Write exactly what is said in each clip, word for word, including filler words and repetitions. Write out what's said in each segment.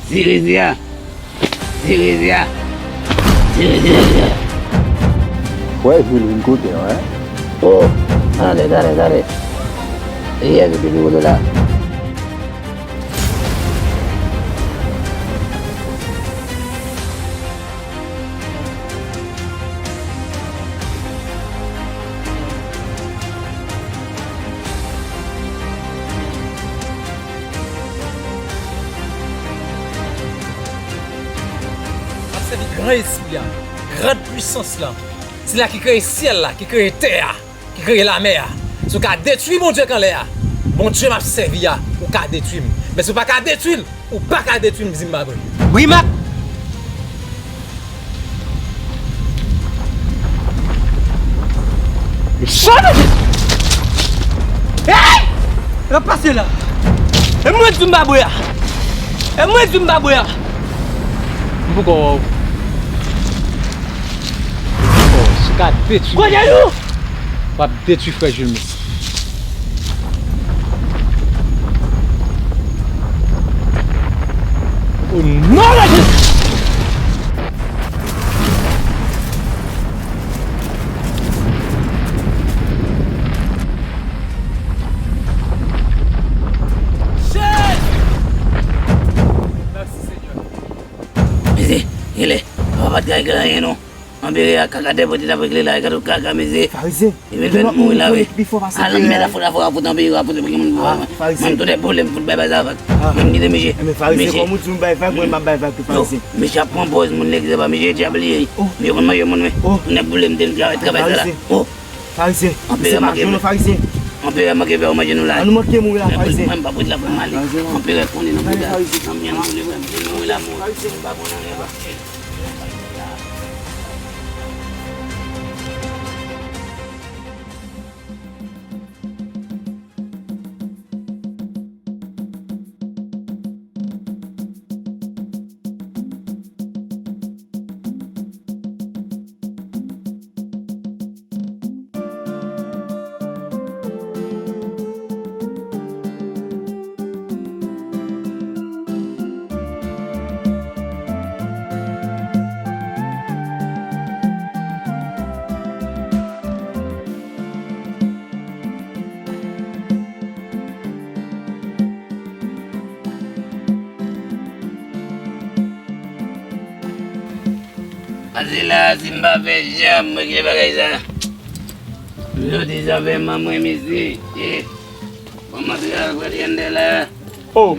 Tire zi a! Tire zi a! Tire zi a! Wè, Jules vin kote w, en? Oh! Tande, tande, tande! Yè, se pi gwo la. M ap sèvi gran espri a, gran pwisans lan, sila ki kreye syèl la, ki kreye tè a, ki kreye lamè a. Si w ka detwi Bondye k anlè a, Bondye m ap sèvi a, ou ka detwi m. Men si w pa ka detwi l, ou pa ka detwi m, di m pa vre. Rimak! Chòt! Hey! Sa k ap pase la? E mwen di m pa bwè a. E mwen di m pa bwè a. M poko wè w. Oh, si w ka detwi. Kote nou? W ap detwi frè Jules mwen. O non de Jezi! Jezi! Mèsi, Senyè. Mezi, rele. Papa pa t ka regle anyen, non. Anpire a kaka dèpòte t ap regle la, e gade kaka, mezi. Farizyen. Li vin fè nou mouri la, wi. Al, mèt a fout, a fout, a fout, anpire a fout, anpire moun pou mwen. Mwen, m tounen pwoblèm, fout bay bay sa vag. Mwen, m kite misye. Enben, Farizyen, kòm ou di m bay vag, mwen, m ap bay vag tou, Farizyen. Misye ap pran pòz moun legliz la, misye djab li ye. Misye konn manje moun, wi. Tounen boule m te travay, travay sa la. Farizyen. Anpire manke, Farizyen. Anpire manke fè ou manje nou la. An nou manke mouri la, Farizyen. Mwen, m p ap ret la, frè m ale. Anpire konnen nan bouda. Nan myen, nou vle, frè m, nou mouri la, mouri. M pa konnen anyen, pa. Pase la, si m pa fè jan m regle bagay sa. Jodi sa fè manman mwen, mesye. Kòman se al prèt yande la? Oh,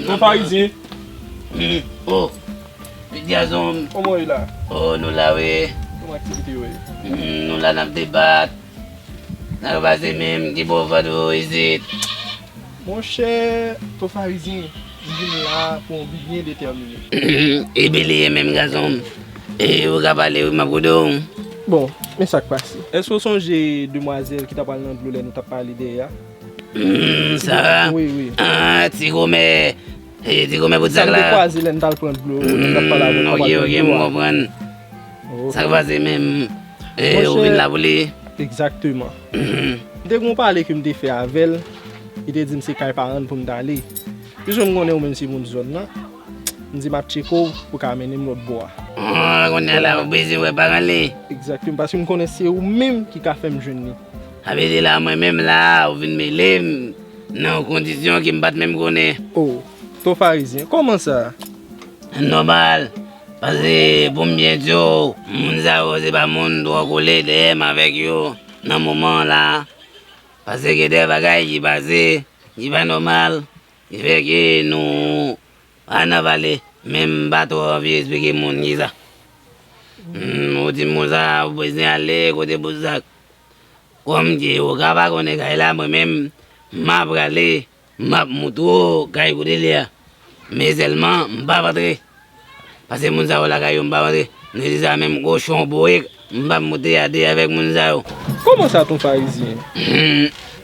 Ton Farizyen. Hmm, oh, pitit gason m. Kòman w ye la? Oh, nou la, wi. Kòman aktivite yo ye? Hmm, nou la, n ap debat. Sa k pase menm, ki bò w fè dwe isit? Monchè, Ton Farizyen, m vin la pou yon bi byen detèmine. Epi li ye menm, gason m. E ou ka pale, wi, m ap koute w. Bon, men sa k pase. Èske w sonje demwazèl ki t ap pral nan dlo lè nou t ap pale dèyè a? Hmm, Sara? Wi, wi. Ah, ti kòmè. E, ti kòmè bout zak la. Sa m te kwaze lè n t al pran dlo, lè n t ap pale avè w. Hmm, ok, ok, m konprann. Sa k pase menm? E, ou vin la pou li? Egzakteman. M te gen yon pale ke m te fè avè l, li te di m se kay paran l pou m t ale. Piske m konnen ou menm se moun zòn nan, m di m ap tcheke w pou w ka mennen m lòt bò a. Ah, kounye a la, ou bezwen wè paran li? Egzakteman, paske m konnen se ou menm ki ka fè m jwenn li. Sa vle di la, mwen menm la, ou vin mele m nan yon kondisyon ke m pa t menm konnen. Oh, Ton Farizyen, kòman sa? Nòmal. Paske pou m byen di w, moun sa yo se pa moun twò kole dèyè m avèk yo nan moman an la. Paske gen de bagay ki pase, ki pa nòmal, ki fè ke nou pa nan pale, men m pa twò anvi eksplike moun kisa. Hmm, ou di moun sa, ou bezwen ale kote bout zak. Kòm ke ou ka pa konnen kay la, mwen menm, m a prale, m ap moutre w kay kote l ye a. Men sèlman, m p ap antre. Paske moun sa yo lakay yo, m p ap antre. Nou di sa menm kochon, bourik, m p ap moute a de avèk moun sa yo. Kòman sa, Ton Farizyen?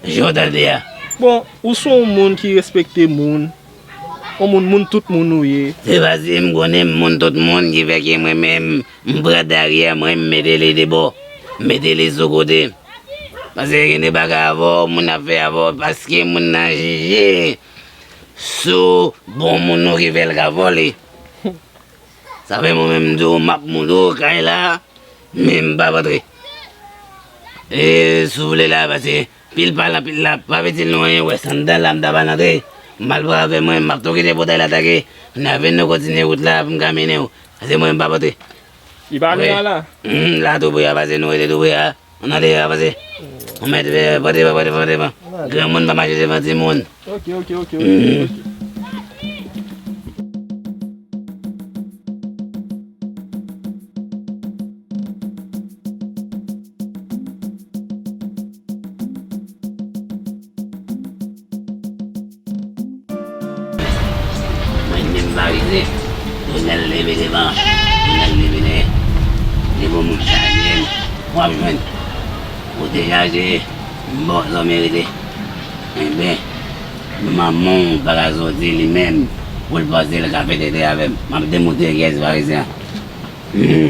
Jan w tande a. Bon, ou se yon moun ki respekte moun. Yon moun, moun tout moun ou ye. Se paske m konnen m moun tout moun ki fè ke mwen menm, m pran daryè mwen, m mete li debò. M mete li sou kote. Paske gen de bagay avè w, moun ap fè avè w, paske moun nan jije sou bon moun ou ki fè l ka vòlè. Sa fè mwen menm m di w, m ap montre w kay la, men m p ap antre. E, si w vle la, pase pil pale anpil la, p ap itil nou anyen, w wè sandal la, m ta pral antre. M al pran avè mwen, m ap tou kite pòtay la take. N a vin nou kontinye wout la, pou m ka mennen w. Pase mwen, m p ap antre. Li pa vin la? Wi. Hmm, la tou pre a, pase nou rete tou pre a. Ann ale, avanse. Ou mèt, eh, pran devan, pran devan, pran devan. Granmoun pa mache devan timoun. Ok, ok, ok, ok, ok. Mwen menm m pa rive. Tonèl leve devan. Tonèl leve dèyè. Li bon moun chaje m. W ap jwenn. Ou te chaje. M ba w sa w merite. Enben, manman w pa ka soti li menm pou l panse l ka fè tete avè m. M ap demontre kiyès Parisyen an. Hum.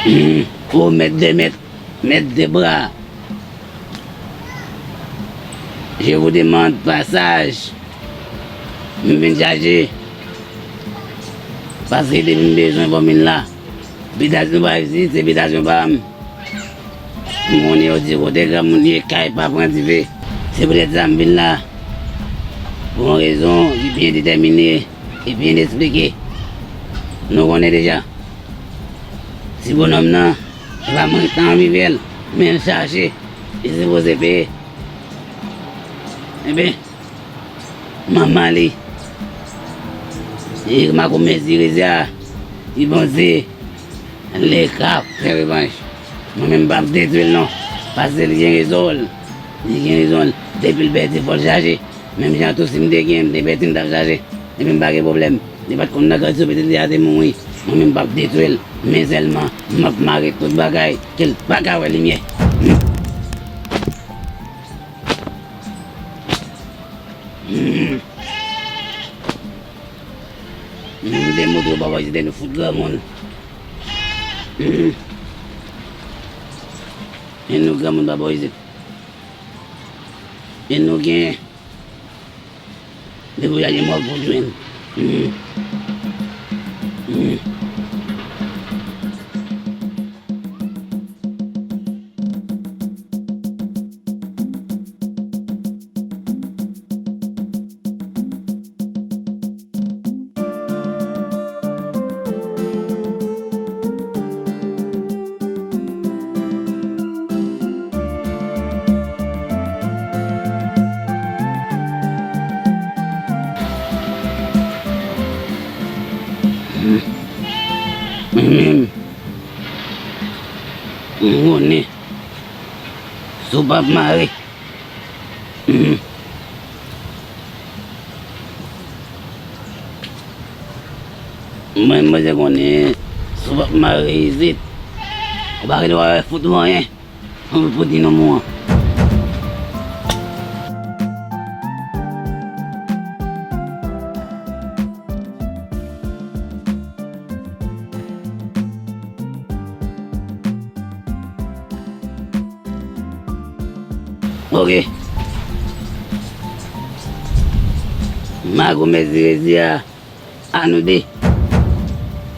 Hum. Ou mèt de mèt. Mèt de bra. Je vous demande passage. M vin chaje. Pase depi m bezwen fò m vin la. Bitasyon pa isit, se bitasyon pa m. M konnen yo di kote granmoun ye, kay pa pran dife. Se poutèt sa m vin la. Pou yon rezon ki byen detèmine e byen eksplike. Nou konnen deja. Si bonòm nan, se pa mwen ki ta anvi fè l, men l chache, li sipoze peye. Enben, manman li, li makomè Tirezya, li panse li ka fè revanj. Mwen menm m p ap detwi l non, pase li gen rezon l, li gen rezon l, depi l pèdi fò l chache. Menm jan tou si m te gen, m te pèdi m t ap chache. Epi m pa gen pwoblèm. Li pa t konn nan gad sou pitit li a te mouri. Mwen menm m p ap detwi l. Men sèlman, m ap mare tout bagay ke l pa ka wè limyè. M te montre w papa Jide nou fout granmoun. E nou granmoun papa Jide. E nou gen Depi w chache mò pou jwenn. Mwen menm, m konnen, si w p ap mare, mwen, mwen se konnen, si w p ap mare isit, ou pa gen dwa fout ou anyen. Ann pou di non mwen an. Ok. Mago mèsi rezi a. A nou de.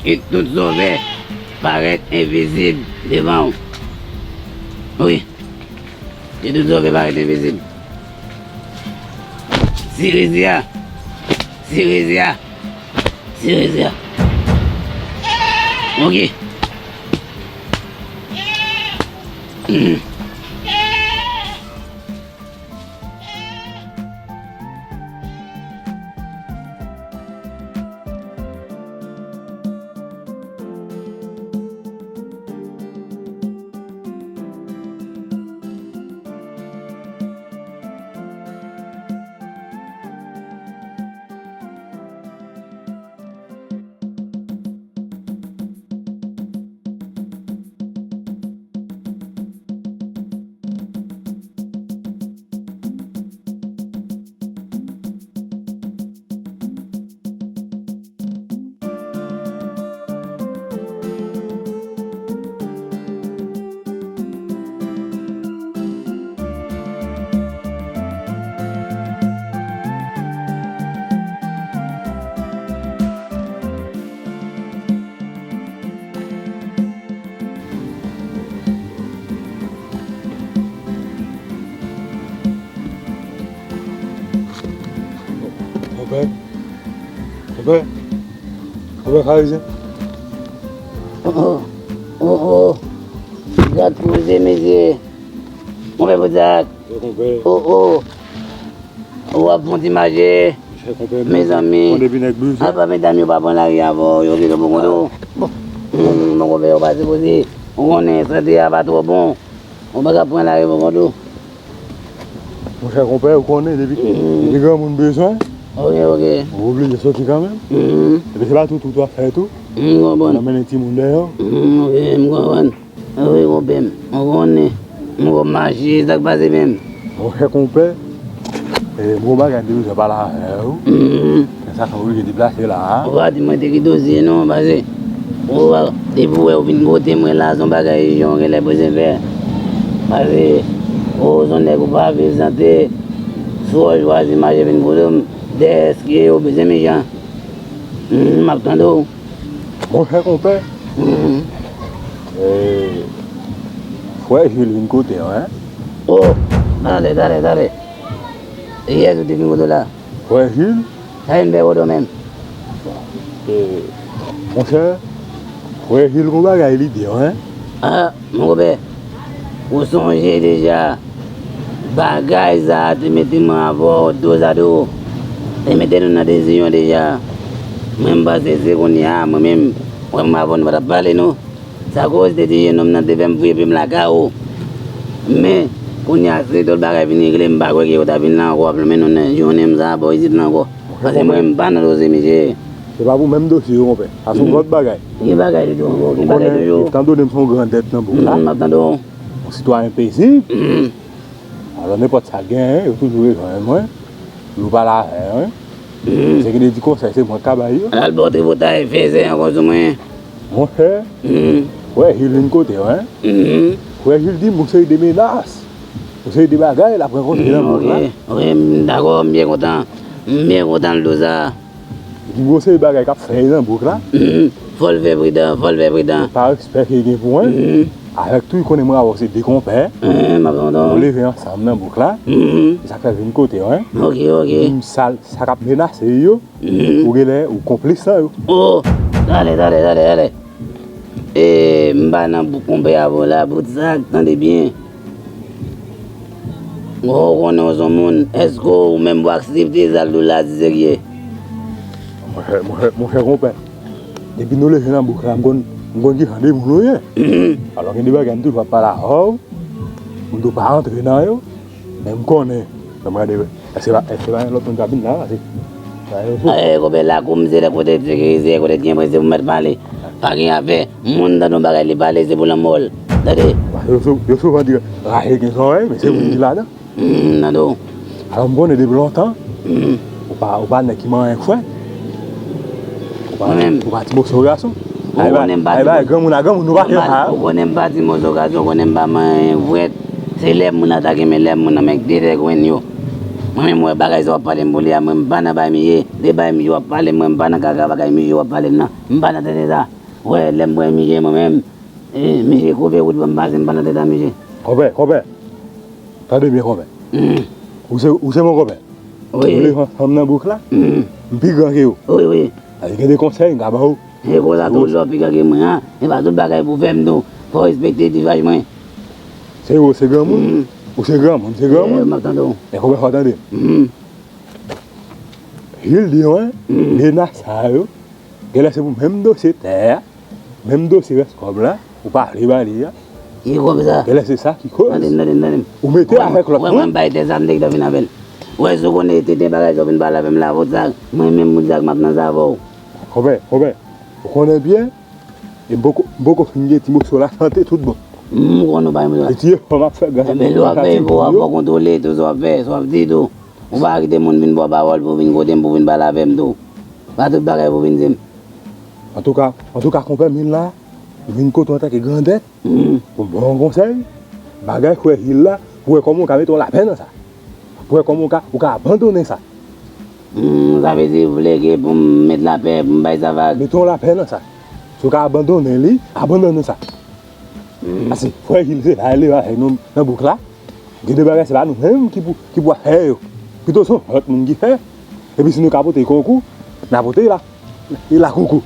Ke tout sovè parèt envizib devan w. Wi. Ke tout sovè parèt envizib. Sirezya. Sirezya. Sirezya. Ok. Hmm. Konpè, konpè Farizyen. Oh, oh, oh, oh. Gad koze, mesye. Konpè Boudak. Wi, konpè. Oh, oh. Ou ap fon ti mache. Monchè, konpè, mezanmi. Konn depi nèg blize. Apa medam yo pa pran lari avè w, yo kite w pou kont ou. Bon. Hmm, mon konpè, yo pa sipoze. Ou konnen, sante a pa twò bon. Ou pa ka pran lari pou kont ou. Monchè, konpè, ou konnen, depi, depi granmoun bezwen, ok, ok, ou oblije soti kanmenm. Mhm. Epi se pa tout, tout w ap fè tou. M konprann. Ou mennen timoun dèyè w. Mhm, ok, m konprann. Wi, konpè m. Ou konnen. M konn mache, sa k pase menm? Monchè, konpè, e, m gon bagay m te bezwen pale avè w. Mhm. Men sa fè m oblije deplase la a. Ou pa di mwen te ki dosye non, pase ou, depi w wè ou vin kote mwen la, se yon bagay ijan w genlè bezwen fè. Pase ou se yon nèg ou pa viv sante, si w chwazi mache vin kote m, dèyè èske ou bezwen mejan? M ap tande w. Monchè konpè, e, frè Jil vin kote w, en. Oh, tande, tande, tande. Yès ou te vin kote w la? Frè Jil? Sa vin fè kote w menm? E, monchè, frè Jil gon bagay li di w, en. Ah, mon konpè, ou sonje deja, bagay sa a te mete mwen avè w dozado. Te mete nou nan deziyò deja. Mwen, m panse se kounye a, mwen menm, mwen, m avè w nou pa t ap pale, non. Sa koz te di jenòm nan te fè m fouye pye m lakay ou. Men, kounye a, se tout bagay vin regle, m pa kwè ke yo ta vin la ankò, ap lonmen nou nan jounen m sa a bò isit la ankò. Pase mwen, m pa nan dosye misye. Se pa pou menm dosye yo, konpè. Sa se yon lòt bagay. Gen bagay toujou ankò, gen bagay toujou. Etan done m se yon grandèt nan bouk la. M ap tande w. Yon sitwayen pezib. Alò, nenpòt sa k genyen, yo toujou rejwenn mwen. Yo pale avè mwen. Se ki de di konsèy, se mwen k ka bay yo. Al ba w tripotay, fezè ankò sou mwen. Monchè, frè Jil vin kote w, en. Frè Jil di m yon seri de menas, yon seri de bagay l ap rankontre nan bouk la. Ok, ok, m dakò, m byen kontan. M byen kontan l di w sa. Gen yon seri bagay k ap fè nan bouk la. Fò l fè pridan, fò l fè pridan. Pa respè ke gen pou mwen. Avèk tou, li konnen mwen avè w se de konpè. M ap tande w. Nou leve ansanm nan bouk la. Se sa k fè l vin kote w, en. Ok, ok. Li di m sa, sa k ap menase yo. Ou genlè, ou konplis nan yo. Oh, tande, tande, tande, tande. E, m pa nan bouk konpè avè w la, bout sa, tande byen. Ou konnen w se yon moun, èske ou menm ou aksepte sa l di w la, si serye? Monchè, monchè, monchè konpè, depi nou leve nan bouk la, m konn, m konn ki jan de moun ou ye. Alò, gen de bagay m toujou ap pale avè w, m tou pa antre nan yo, men m konnen, sa m gade, èske pa, èske pa gen lòt moun k ap vin la, se, sa yo sou. Eh, konpè, lakou m se lè kote sekirize, kote gen prensip ou mèt pale. Pa gen afè, moun tande yon bagay li pale, se pou lanmò l. Tande. Yo sou, yo souvan di raje gen zòrèy, men se moun ki ladan. M tande w. Alò, m konnen depi lontan, ou pa, ou pa nèg ki manyen kwè. Ou pa, ou pa ti moso gason. Ou konnen m pa ti moso. Granmoun a granmoun, nou pa fè sa. Ou konnen m pa ti moso gason, ou konnen m pa manyen vwèt. Se lè moun atake men lè moun nan men de tè grenn yo. Mwen menm, wè bagay sa w ap pale m pou li a, mwen m pa nan bay miye. De bay miye w ap pale, mwen m pa nan kaka bagay miye w ap pale m nan. M pa nan tèt sa. Wè, lè m pran miye mwen menm, eh, miye koupe wout ban m pase, m pa nan tèt a miye. Konpè, konpè. Tande byen, konpè. Ou se, ou se mon konpè. Wi. Nou leve ansanm nan bouk la. M pi gran ke ou. Wi, wi. Gen de konsèy m ka ba ou. E konsa tou, lè w pi gran ke mwen an, e pa tout bagay pou fè m tou. Fò w respekte divaj mwen. Se ou, se granmoun. Ou se granmoun, se granmoun. M ap tande w. Men konpè, fò w tande m. Jil di mwen, menas sa yo, genlè se pou menm dosye tè a, menm dosye rès kòb la, ou pa vle ba li a. Ki kòb sa? Genlè se sa ki koz. Tande m, tande m, tande m. Ou mete avèk lòt moun. Wè, mwen bay tè sa, m te gentan vin avè l. Wè, si w konnen te, te bagay sa w vin pale avè m la, pou sa, mwen menm, pou sa, m ap nan sa avè w. Konpè, konpè, ou konnen byen, e m poko, m poko fin gen ti moso lasante tout bon. M konn ou pa gen moso. E ti efò m ap fè gras a ti efò m yo. Fò kontwole tou sa w ap fè, sa w ap di tou. Ou pa kite moun vin ba w pawòl pou vin kote m, pou vin pale avè m tou. Pa tout bagay pou vin di m. Antouka, antouka, konpè m vin la, m vin kote w antanke grandèt, pou m ba w yon konsèy, bagay frè Jil la, pou wè kòman w ka mete yon lapè nan sa. Pou wè kòman w ka, ou ka abandonnen sa. Hmm, sa vle di, ou vle ke pou m met lapè, pou m bay sa vag. Mete yon lapè nan sa. Si w ka abandonnen li, abandonnen sa. Paske frè Jil se la li avèk nou nan bouk la. Gen de bagay se pa nou menm ki pou, ki pou fè yo. Pito se yon lòt moun ki fè. Epi si nou ka pote konkou, N a pote la. E la koukou.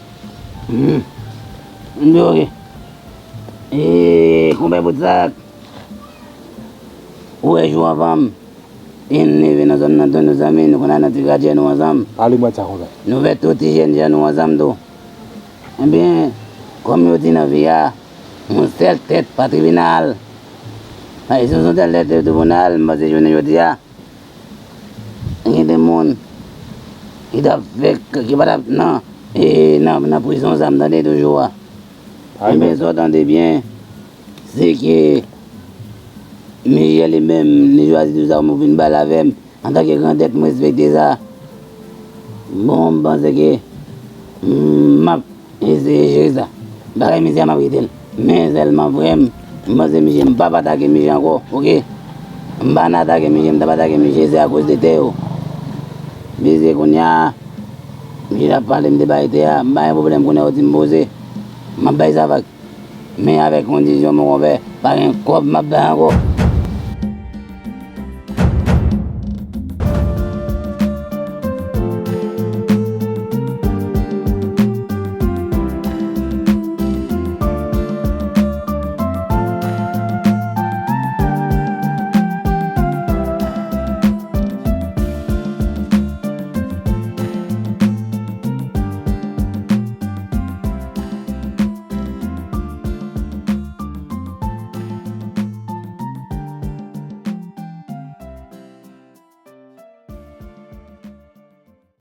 M di oke. E konpè Boutsak, ou wè jou anvan m, e n leve nan zòn nan tou, nou zanmi, nou konn al nan ti gradyè nou ansanm. Pale mwen sa konpè. Nou fè tout ti jèn jan nou ansanm tou. Ebyen, kòm yo di nan vi a, yon sèl tèt pa tribinal. Ay, si yon sèl tèt tribinal, m panse jounen jodi a, gen de moun ki t ap fè, ki pa t ap nan, e, nan, nan prizon sa m tande toujou a. Ebyen, sa w tande byen, se ke Michel li menm, li chwazi di sa, mwen vin pale avè m. Antanke grandèt, m respekte sa. Bon, m panse ke, mm, m ap eseye jere sa. Bagay misye a, m ap rete l. Men sèlman, frè m, m panse misye, m p ap atake misye ankò, oke? M pa nan atake misye, m t ap atake misye, se akoz de tè yo. Misye kounye a, misye t ap pale m de bay tè a, m pa gen pwoblèm, kounye a yo di m poze. M ap bay sa vag. Men avèk kondisyon, mon konpè, pa gen kòb m ap bay ankò.